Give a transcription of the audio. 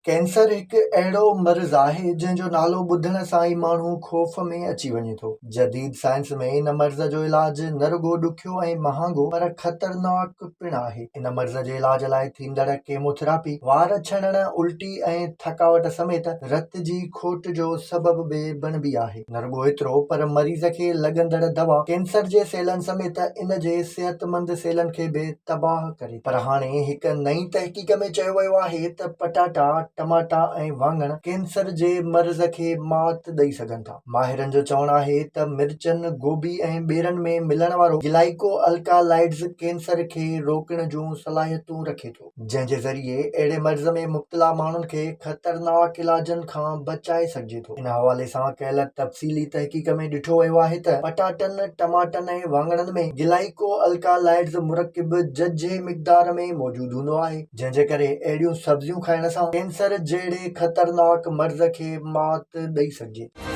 Cancer هڪ اهڙو مرض آهي جنهن جو نالو ٻڌڻ سان ئي ماڻهو خوف ۾ اچي وڃي ٿو. جديد سائنس ۾ ان مرض جو علاج نه رڳو ڏکيو ۽ مهانگو پر خطرناڪ پڻ آهي. ان مرض جي علاج لاء ٿيندڙ ڪيموٿراپي وار ڇڻڻ، الٽي ۽ ٿڪاوٽ سميت رت جي کوٽ جو سبب به بڻبي آهي. نه رڳو ايترو پر مريض کي لڳندڙ دوا ڪينسر جي سيلن سميت ان جي صحتمند سيلن کي به تباهه ڪري ٿي. پر هاڻي هڪ نئين تحقيق ۾ چيو ويو آهي ته پٽاٽا، ٽماٽا ۽ واڱڻ ڪينسر جي مرض کي مات ڏئي سگهن ٿا. ماهرن جو چوڻ آهي ته مرچن، گوبي ۽ ٻيرن ۾ ملڻ وارو گلائيڪو الڪالائيڊز ڪينسر کي روڪڻ جون صلاحيتون رکي ٿو، جنهن جي ذريعي اهڙي مرض ۾ مبتلا ماڻهن کي خطرناڪ علاجن کان بچائي سگهجي ٿو. ان حوالي سان ڪيل تفصيلي تحقيق ۾ ڏٺو ويو آهي ته پٽاٽن، ٽماٽن ۽ واڱڻن ۾ گلائيڪو الڪالائيڊز مرڪب ججهي مقدار ۾ موجود هوندو آهي، جنهن جي ڪري اهڙيون سبزيون کائڻ سان ڪينسر جهڙي خطرناڪ مرض کي مات ڏئي سگهجي ٿي.